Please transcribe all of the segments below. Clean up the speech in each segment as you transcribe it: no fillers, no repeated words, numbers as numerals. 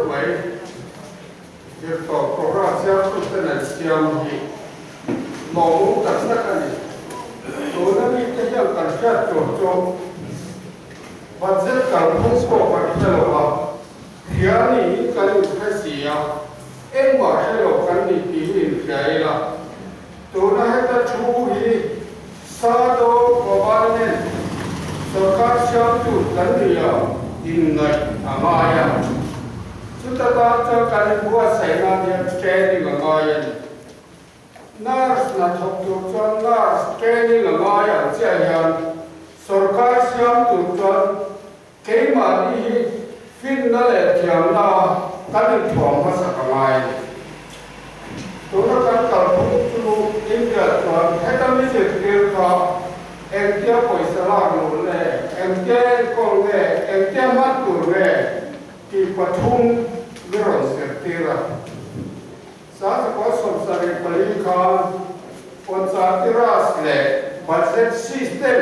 deuh mai zirtawp program siamtuten an siam hi lawmawm tak tak a ni. Tuna mite hian kan hriat tur chu budget kalphung pawh kan hre lo a, hria niin kan inhre si a, engmah hre lo kan ni tih hi inhria ila. Tuna heta thu hi Sado Government sorkar siamtu kan ni a inngaih a ngai a, chuta tan chuan kan inbuatsaih nan hian training a ngai a ni. Nurse hna thawk tur chuan nurse training a ngai ang chiah hian sorkar siam tur chuan Keimahni hi finna leh thiamna kan inthuam hmasak a ngai a ni. Tuna kan kalphung chu India chuan heta mi zirtir kha engtia pawisa lak luh nge, engtia enkawl nge, engtia hman tur nge tih pathum mi rawn zirtir a. 1974 khan Panchayati Raj leh Budget System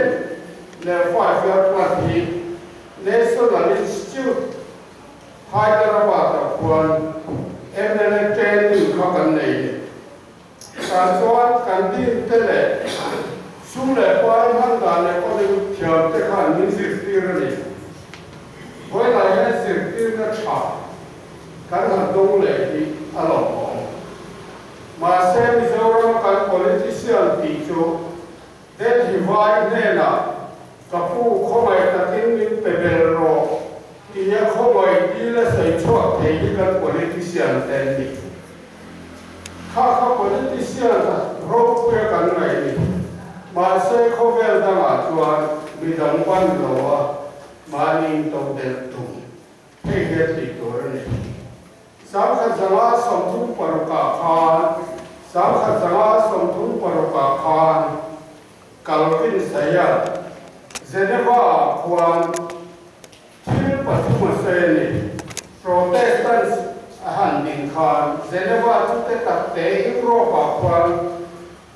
leh Five-Year Plan hi National Institute, Hyderabad-ah khuan mla training kha kan nei ni. Tah chuan kan team te leh sum leh pai hman dan leh kawng thiam te khan min zirtir a ni. Vawilah hian zirtirna tha kan han dawng leh hi a lawmawm. Mahse Mizorama kan politician tih chu Delhi vai hnenah ka pu khawngaih takin min pe bel rawh tia khawngaih dil a sawi chhuak thei hi kan politician te an ni. Kha kha politician ropuia kan ngaih ni. Mahse khawvel dangah chuan midang ban lo a mahni intodelh tum. Hei hi a tih tur a ni. 1936 ah khan 1936 ah khan Calvin Sayer Geneva ah khuan thil pathum a sawi a ni. Protestants a han din khan Geneva chu te tak te Europe ah khuan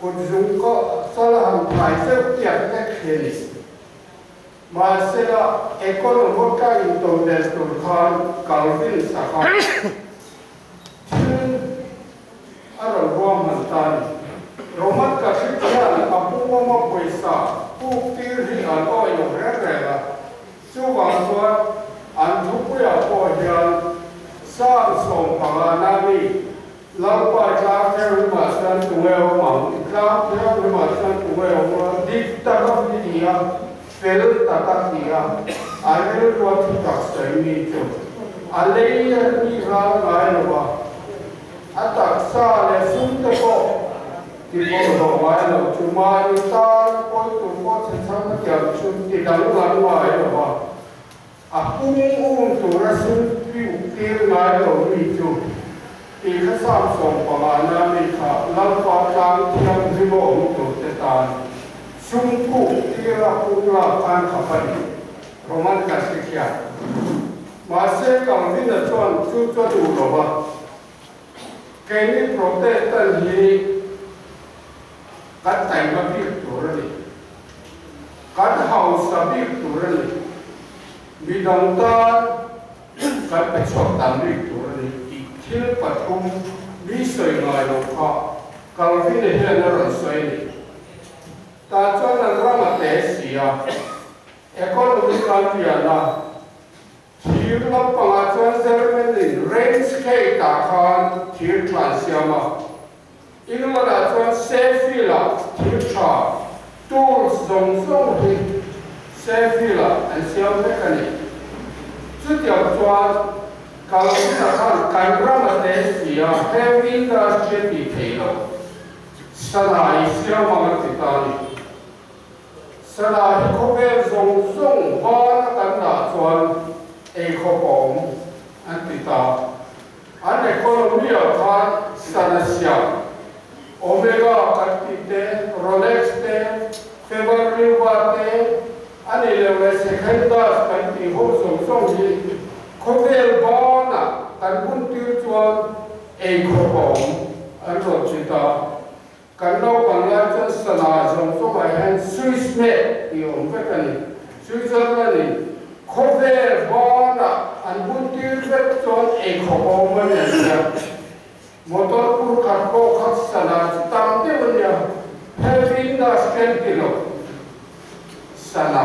kut zung chal a han phai zeuh tiak vek hi a ni. Mahsela, economy ka intodelh tur khan Calvin saka thil a rawn ruahman ta a ni. Roman Catholic hian a pumawma pawisa puk tir hi an awih lo reng reng a, chuvang chuan an thupuiah pawh hian Psalm 15 na mi Lalpa i tlang thianghlimah chuan tunge awm ang? I tlang thianghlimah chuan tunge awm ang? Dik taka ti a, fel taka ti a, a rilrua thu tak sawi mi chu a lei a ni ral ngai lo va, a taksa leh sum te pawh ti bawlhhlawh ngai lo chu mahni tan pawi tur pawh chhe chhang a tiang chu ti danglam ngai lo va. A pung um tura sum piuk tir ngai lo mi chu tih kha Psalm 15 na mi kha Lalpa tlang thianghlim a awm tur te tan sum puk tira puk lak khan khap a ni, Roman Catholic hian. Mahse Calvin-a chuan chu chu a duh lo va, keini Protestant hi kan taima bik tur a ni. Kan hausa bik tur a ni. Midang tan kan pe chhuak tam bik tur a ni tih thil pathum mi sawi ngai lo kha Calvin-a hian a rawn sawi a ni. Tah chuan an ram a te si a, economy kan lian a, thir lampangah chuan Germany Rheinsgate ah khan thir tha an siam a, England-ah chuan Sheffield-ah thil tha, tools zawng zawng hi Sheffield-ah an siam vek a ni. Chutiang chuan Calvin-a khan kan ram a te si a, heavy industry a tih theih loh. Sana i siam ang a ti ta a ni. Sana hi khawvel zawng zawng bana kan dah chuan eikhawp a awm an ti ta. An economy ah khan sana siam, Omega kan tih te, Rolex te, Faberliva te, a nih loh leh Sechendas kan tih ho zawng zawng hi khawvel banah kan hun tir chuan eikhawp a awm an rawn ti ta. Kan naupang lai chuan sana zawng zawngah hian Swiss made tih a awm vek a ni. Switzerland in khawvel banah an bun tir vek chuan eikhawp a awm a ni an tia. Motor pur khat pawh kha sana chu tam deuh a nia, heavy industry an ti lo, sana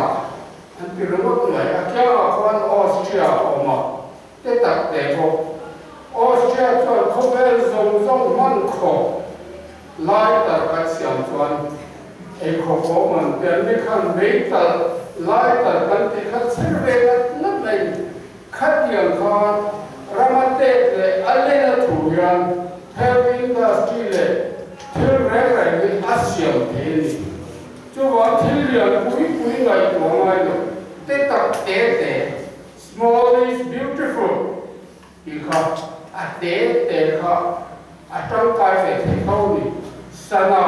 an ti ringawt mai. A kiangah khuan Austria a awm a, te tak te bawk. Austria chuan khawvel zawng zawng hman khawp lai tar kan siam chuan eikhawp a awm an ti. An ni khan meitalh lai tar kan tih kha chher ve ngat ngat mai. Khatiang khan rama tet leh a lena thu hian heavy industry leh thil reng reng hi a siam thei a ni. Chuvang thil lian pui pui ngaihtuah ngai lo te tak te te, small is beautiful tih kha a te te kha a tangkai ve thei tho a ni. Sana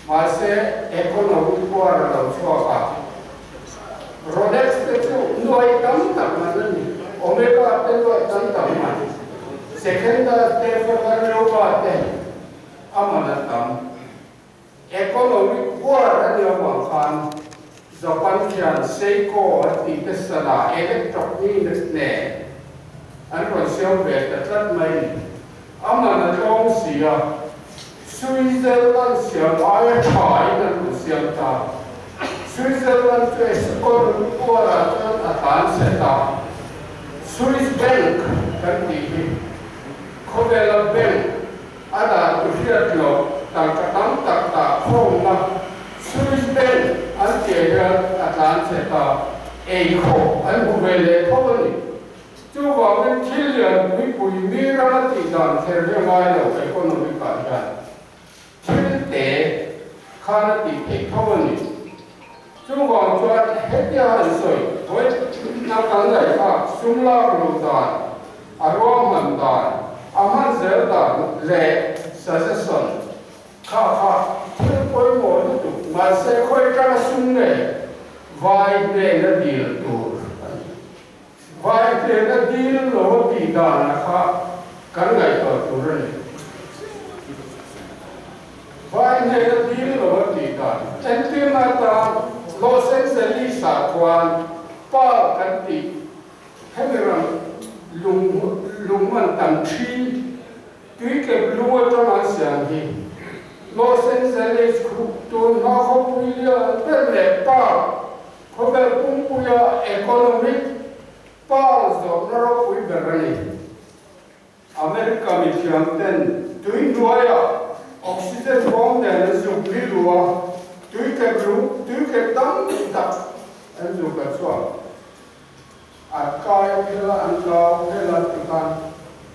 Mahse, economy puar a lo chhuak a, Rolex te chu nuai tam tak man a ni, Omega te nuai tam tak man, Sekhenda te Ferrari te a man a tam. Economy puar a nih avang khan Japan khian Seiko an tih te sana electronic nen an rawn siam ve ta tlat mai a ni. A man a tlawm si a, Switzerland siam aia tha in an rawn siam ta. Switzerland chu economy kualah chuan a tlan set a, Swiss Bank kan tih hi khawvela bank a dah tu hriat loh tangka tam tak dah khawmna Swiss Bank an tih hian a tlan set a, eikhawp an hmu ve leh tho a ni. Chuvangin thil lian puipui mi rama tih dan kher hi a ngai lo economic ah hian thil te khan a tih theih tho a ni. Chuvang chuan hetia han sawi hawi na kan ngaihthlak sum lak luh dan, a ruahman dan, a hman zel dan leh suggestion kha kha thil pawimawh lutuk mahse khawi tanga sum nge vai hnena dil tur a ni. Vai hnena dil lo a tih dan a kha kan ngaihtuah tur a ni. Vai hnena dil lo a tih dan entirna atan Los Angeles ah khuan park an tih hemi ram lung lung man tam thi tuikep lung atang an siam hi Los Angeles khu tun hma khawpui lian ber leh park Khawvel pumpuia economic power zawhna ropui ber a ni. America mithiam ten tui hnuaiah oxygen bawm nen an zuk li lu a, tui kep lung, tui kep tam tak an zuk a chhuak. An kai phel a, an kau phel a tikhan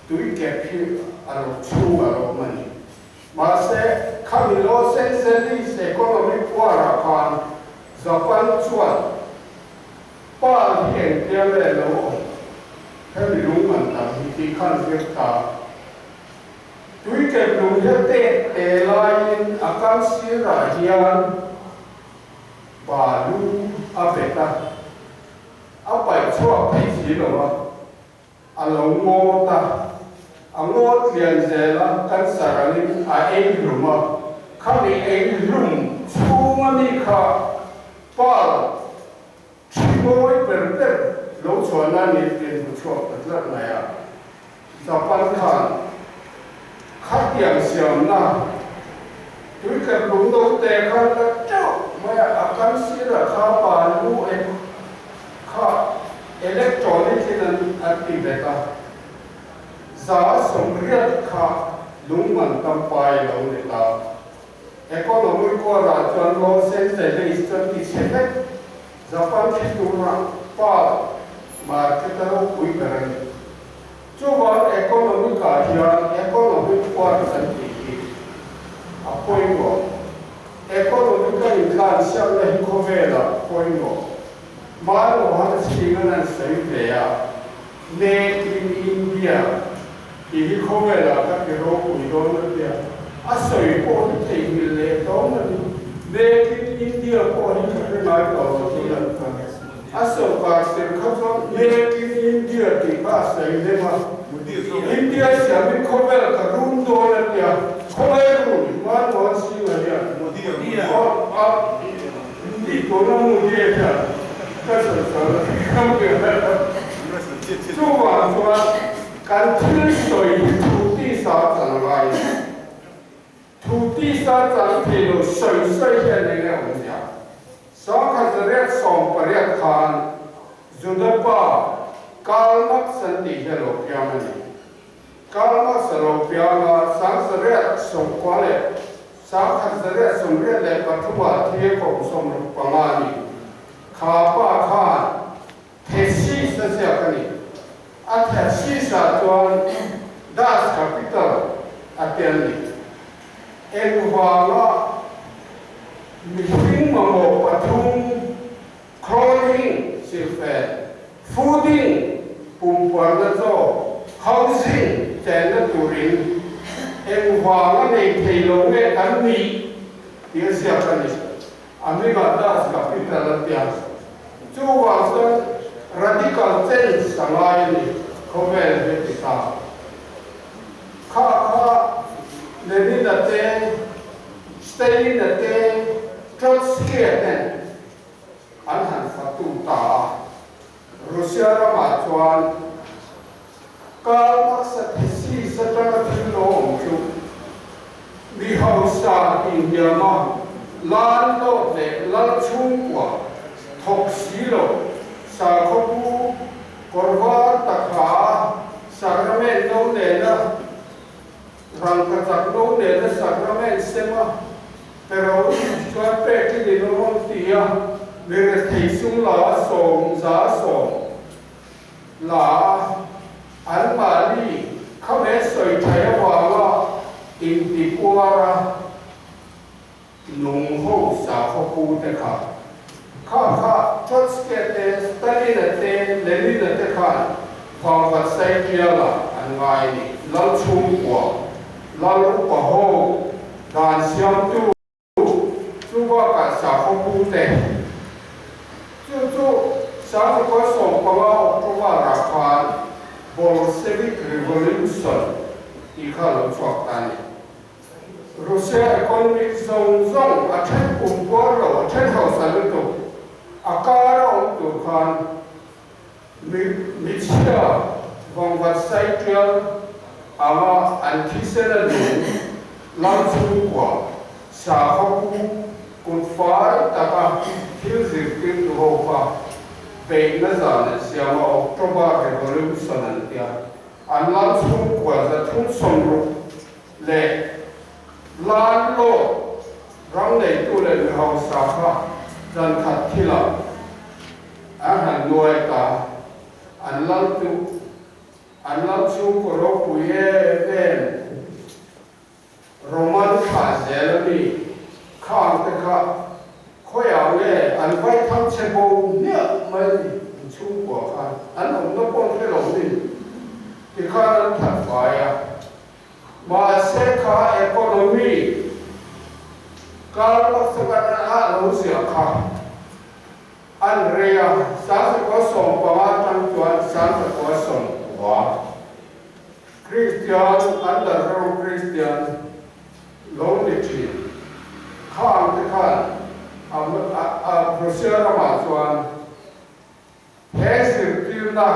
tui kep hi a lo chhung a lo awm a ni. Mahse, khami Los Angeles economy puarah khan Japan chuan pa hi engtia nge lo awm hemi lung man tam hi tih khan zir ta. Tuikep lung hi a tek te laiin a kal sirah hian balu a bet a, a paih chhuak thei si lo a. A lo ngawt a, a ngawt lian zel a, cancer angin a ei hlum a, khami ei hlum chhung a mi kha pal thi mawi ber ber lo chhuahna ni tih an hmu chhuak ta tlat mai a. Japan khan khatiang siamna tuikep lung do te khan la teuh mai a, a kansira kha pa lu eng Kha electronic in an ti bet a, 80% kha lungman tampai lo ni ta. Economy kuarah chuan Los Angeles chuan ti chhe vek, Japan thi tura pa market a ropui ber a ni. Chuvang economic ah hian economic kuar kan tih hi a pawimawh. Economic a intlansiakna hi khawvelah pawimawh. Manmohan Singh-a'n an sawi ve a, Make in India tih hi khawvelah ka ti ropui dawn a tia, a sawi pawh hi theihnghilh leh tawng a ni. Make in India pawh hi ka hre ngai tawh lo tih an kha. A sawrkar tir kha chuan Make in India tih kha a sawi lem a, India siamin khawvel ka rum dawn a tia, khawvel rum Manmohan Singh-a hian a Tih tuna Modi hian ka sawi sawi a hre hrang ve a. Chuvang chuan kan thil sawi hi thu tisa chan ngai a ni. Thu tisa chan thei lo sawi sawi hian eng nge awmzia? 1880 khan Juda pa Karl Marx an tih hi a lo piang a ni. Karl Marx a lo piang a, 1890 leh 1883 ah thi a kawm 65 a ni. Kha pa khan thesis a ziak a ni. A thesis ah chuan Das Kapital a tel ni. Engvanga mihring mamawh pathum, clothing, silhfen, fooding, pumpuarna chaw, housing, chenna turin engvanga nei thei lo nge kan nih tih a ziak a ni. A hmingah Das Kapital a tia. Chuvang chuan radical change a ngai a ni khawvel hi ti ta. Kha kha Lenin-a te, Stalin-a te, Trotsky-a ten an han fatu ta a. Russia ramah chuan Karl Marx-a thesis atanga thil lo awm chu mi hausa inhniama landlord leh lal chhungkua thawk si lo sakhaw pu kawr var takha sacrament no nena rangkachak no nena sacrament sema pero chuan pek in in rawn ti a, mi rethei sum la sawm za sawm la an mahni khame sawi thai avanga intikuara nung ho sakhaw pu te kha kha kha Trotsky te, Stalin-a te, Lenin-a te khan vangvat saitiala an ngai a ni. Lal chhungkua, Lal upa ho dan siamtu. Chu bakah sakhaw pu te chu chu 1915 October ah khan Bolshevik Revolution tih kha a lo chhuak ta a ni. Russia economic zawng zawng a then kum kuar lo, a then hausa lutuk, a kar a awm tur khan mi michhia vangvat saitial anga an thisen a nung lam chhungkua sakhaw pu kut fai taka thil zirtirtu ho kha beihna zan an siam a, October Revolution an tia, an lam chhungkua 360 leh landlord ram neitu leh mi hausa kha zan khat thilah An han nuai ta, an lal chu an lal chhungkaw ropui em em Roman thlah zel a mi khang te kha khawiah nge an vai thang chhe bo hmiah mai a ni, an chhungkua khan an awmna pawh hre lo ni tikhan an that fai a. Mahse kha economy kar laksak a lo ziah kha. An rei a, 1915 atang chuan 1990 Kristian underground Kristian lo ni thin khang te khan a Russia ramah chuan he zirtirna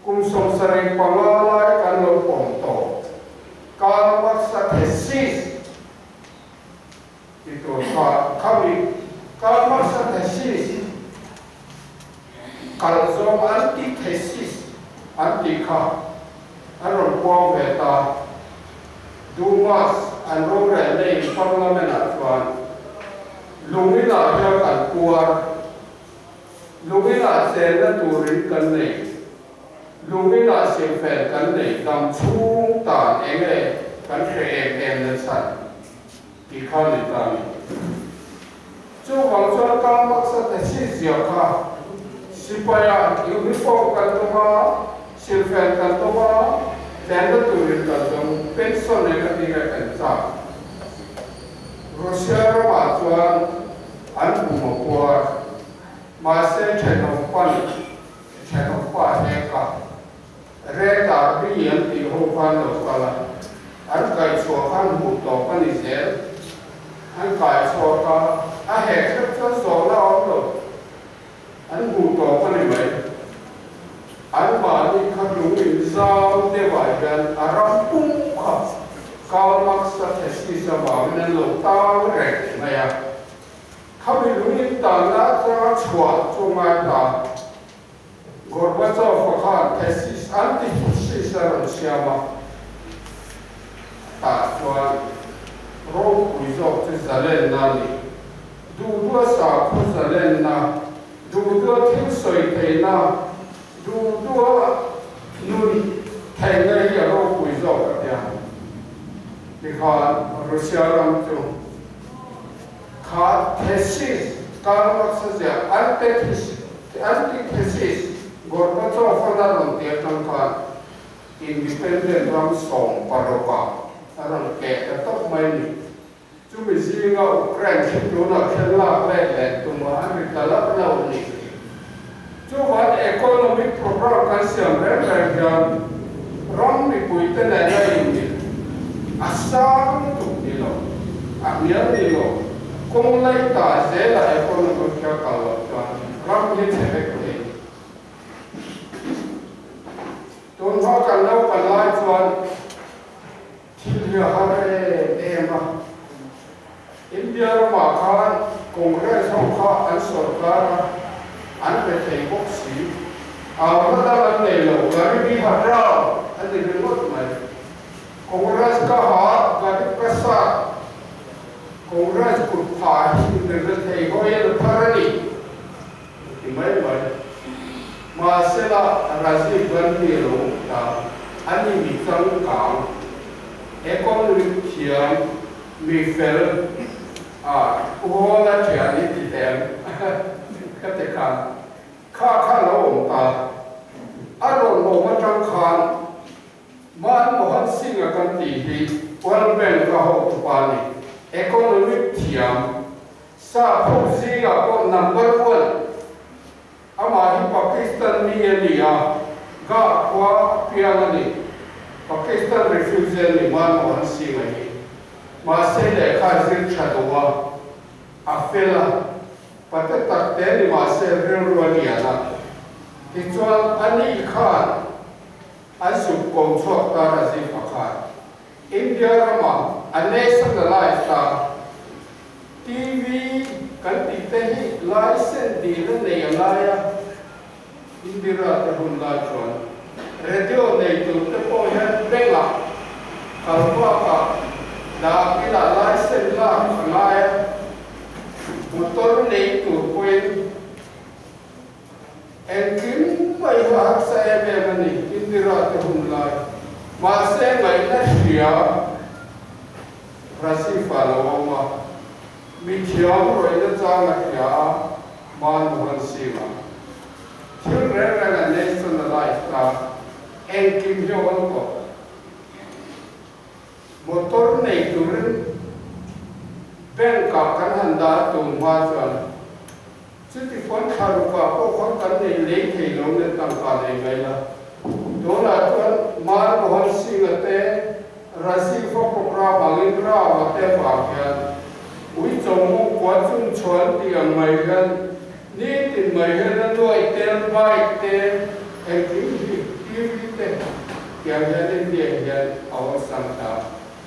kum 75 lai kan lo pawm tawh Karl Marx-a thesis Ti tur kha khami Karl Marx-a thesis kalh zawng antithesis an tih kha an rawn puang ve ta. Dumas an rorel nei parliament-ah chuan lungin-ah hian kan puar, lungin-ah chenna turin kan nei, lungin-ah silhfen kan nei dam chhung tan eng nge kan hre em em na chhan? Ti kha ni ta ni. Chuvang chuan Karl Marx-a thesis ziah kha sipaia uniform kan tum a, silhfen kan tum a, tlenna turin kan tum, pension eng a ti nge kan chak. Russia ramah chuan an pum a puar, mahse thenawm pan, thenawm pa hek a. Red Army an tih ho khan lo kal a, an kaihchhuah khan hmuh tawp a ni zel. An kaihchhuak a, a hek hrep chuan zawhna a awm lo. An hmuh tawp a ni mai. Anmahni kha lung in zau deuhah hian a ram pum kha Karl Marx-a thesis avangin an lo tang reng mai a. Khami lung in tanna atanga chhuah chu ngai ta. Gorbachev-a khan thesis, antithesis a rawn siam a, tah chuan ropui zawk chu zalenna a ni. Duhdua sakhaw zalenna, duhdua thil sawi theihna, duhdua nun theihna hi a ropui zawk a tia. Tikhan Russia ram chu kha thesis, Karl Marx-a ziah antithesis, Gorbachev-a la rawn ti atang khan independent ram 16 a rawn keh ta tawp mai a ni. Chumi zinga Ukraine khi tunah khian lak let leh tumah an ri ta loh loh a ni. Chuvang economic program kan siam reng reng hian ram mipuite nena inmil a sang lutuk ni lo, a hnial ni lo, kawng laih ta zela economic hi a kal loh chuan ram hi chhe vek thei. Tunhma kan naupan lai chuan Thil hi a har em em a, India ramah khan Congress ho kha an sawrkar a, an pe thei bawk si. Auna dang an nei lo, Garibi Hatao an ni ringawt mai. Congress ka ha, Garib ka sat, Congress kut phah hi mi rethei hawi a thar a ni, ti mai mai. Mahsela Rajiv Gandhi a lo awm ta, a ni mi changkang, economic thiam, mi fel, a Hawla thian i ti hlem ka ti khan, kha kha a lo awm ta. A rawn awm atang khan Manmohan Singh-a kan tih hi World Bank-a hotupa a ni, economic thiam, Sap ho zingah pawh number one. Amah hi Pakistan mi a ni a, Ga khua a piang a ni. Pakistan refugee a ni Manmohan Singh-a hi. Mahse lehkha zir tha duh a, a fel a, pate tak te ni mahse rilru a lian a. Tichuan a ni khan an suk ko chhuak ta Rajiv a khan India ramah a nationalize ta. TV kan tih te hi licence dil a nei a lai a, Indira te hun lai chuan radio nei tur te pawh hian bank ah kal bakah dah ila licence lak a ngai a, motor nei tur pawhin engkim mai hi a harsa em em a ni Indira te hun lai. Mahse ngaihna hria. Rasifa lo awm a, mi thiam rawihna chang a hria a, Manmohan Singh-a. Thil reng reng a nationalize ta, engkim hi a awm tawh. Motor nei turin bank-ah kan han dah tum hma chuan chuti khawn thla rukah pawh khawn kan nei lei thei lo nen tangka nei mai la. Tunah chuan Manmohan Singh-a te Rajiv-a program angin Rao-a te vang hian uicho mawngkua chung chhuan tih ang mai hian nitin mai hian a nuai tel, bike te, engkim hi TV te tiang hian India hian a awlsam ta.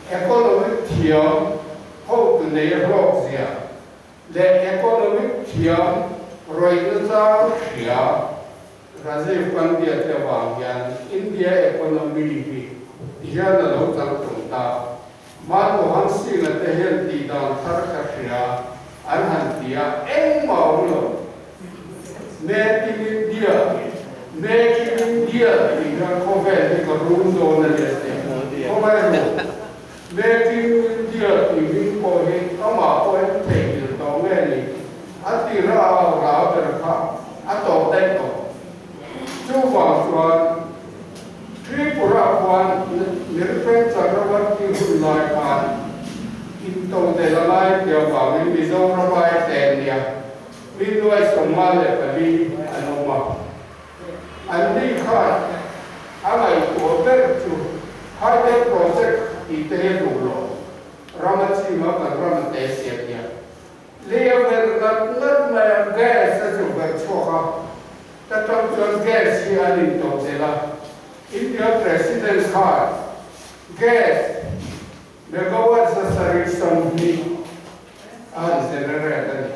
Economic thiam hotu nei hlawk zia leh economic thiam rawihna chang hria Rajiv Gandhi-a te avang hian India economy hi tihian a lo changtlung ta. Manmohan Singh-a te hian tih dan thar ka hria an han ti a, engmah a awm lo. Make in India, Make in India tih hian khawvel hi ka run dawn a ni a ti a. Khawvel run. Make in India tih hming pawh hi amah pawh en theihnghilh tawh nge ni? A ti rau rau ber kha a tawp daih tawh. Chuvang chuan Tripura khuan Nirpen Chakravarti hun lai khan intodelh a lai tia vangin Mizoram ai tlem nia mi nuai 54 an awm a. Anni khan a ngaihtuah ber chu Hydel Project tih te hi a duh lo. Ram a chim a, kan ram a te si a tia. Lei a verh ngat ngat mai a, gas a chu verh chhuak a, ta tang chuan gas hi hi an intodelh a, India President khan gas megawatt 720 a han generate a ni.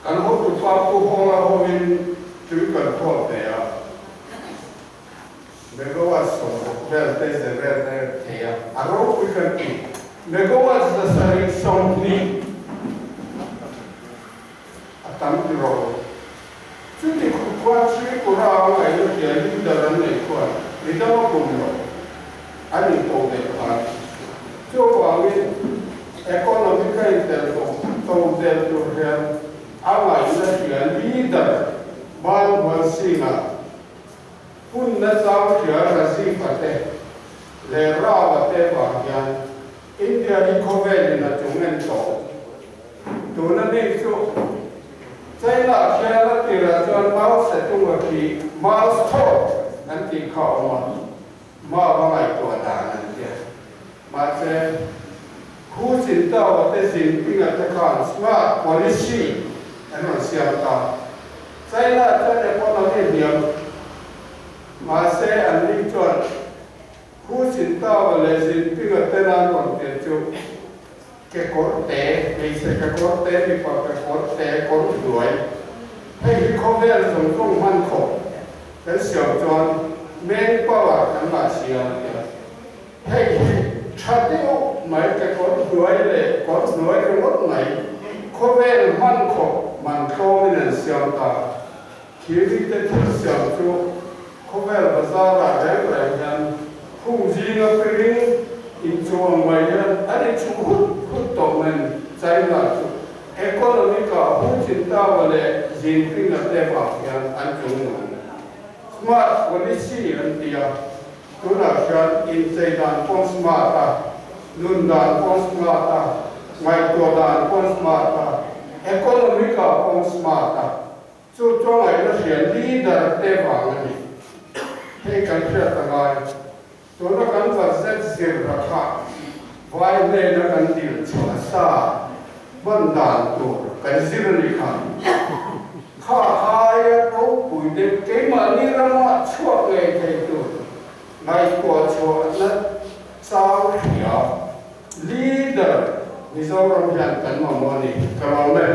Kan hotupa Pu Hawnga hovin tui kan khawl ve a, megawatt 60 vel te generate thei a, a ropui kan ti. Megawatt 720 a tam ti rawh u. Chuti khup khuan Tripura a ngaihna hria leader an neih khuan midang a kum lo an inko deuh khan. Chuvangin economy ka intel tawh to del tur hian a ngaihna hria leader Manmohan Singh-a hunna chang hria Rajiv-a te leh Rao-a te vang hian India hi khawvelin a chung en tawh. Tuna mi chu China khian a tirah chuan Mao Zedong-a khi Mao's Thought an tih kha a awm a, Mao a ngaihtuah dan an tia. Mahse, Hu Jintao-a te Jinping-a te khan smart policy an rawn siam ta. China chuan economy hniam mahse an ni chuan Hu Jintao-a leh Jinping-a ten an rawn tir chu Kekawr te, hmeichhe kekawr te, mipa kekawr te, kawr hnuai. Hei hi khawvel zawng zawng hman khawp kan siam chuan man power kan ngah si a tia. Hei hi tha deuh mai kekawr hnuai leh kawr hnuai ringawt mai khawvel hman khawp man tlawmin an siam ta. Thiri te thil siam chu khawvel bazar ah reng reng hian khung zinga piring inchuang mai hian an inchhu hut hut tawh mai ni. China chu economic ah Hu Jintao leh Jinping a te vang hian an chung nung. Smart policy an ti a, tunah hian inchei dan pawh smart a, nun dan pawh smart a, ngaihtuah dan pawh smart a, economic ah pawh smart a. Chu chu ngaihna hria leader te vang a ni. Hei kan hriat a ngai. Tuna kan budget zir rakha vai hnena kan dil chhuah sa hman dan tur kan zir a ni kha. Kha aia ropui deuh keimahni rama chhuak ngei thei tur ngaihtuah chhuahna chang hria Leader Mizoram hian kan mamawh a ni. Ka lawm e.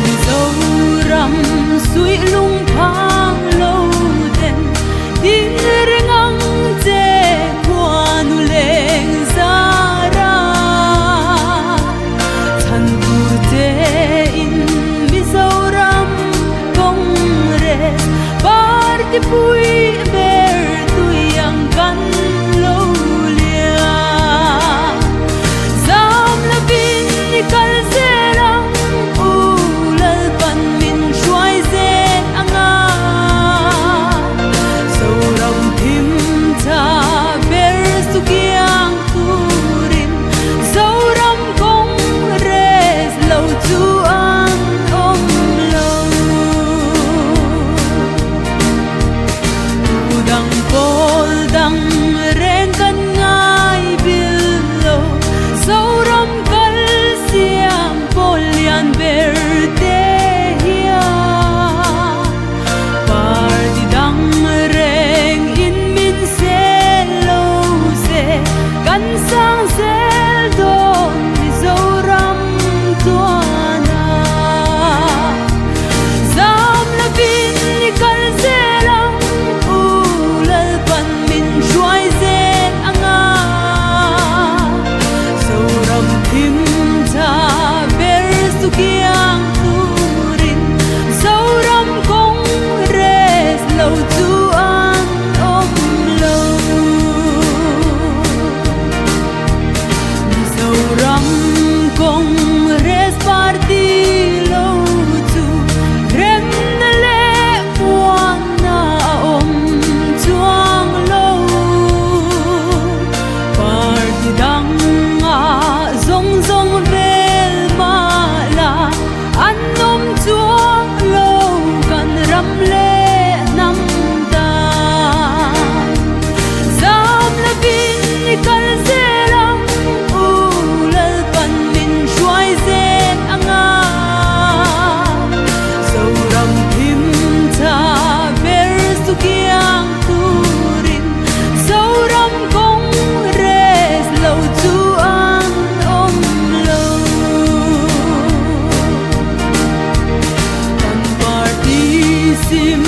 Mizoram suihlung phang lo den tir ngang che khuanu leng zara chhan tur che in Mizoram Congress party pui ber tui ang kan lo lian zam lovin i kal zel ang u Lalpan min hruai zel anga Zoram thim tha ber chu kiang turin Zoram Congress lo chu an awm lo. Sim.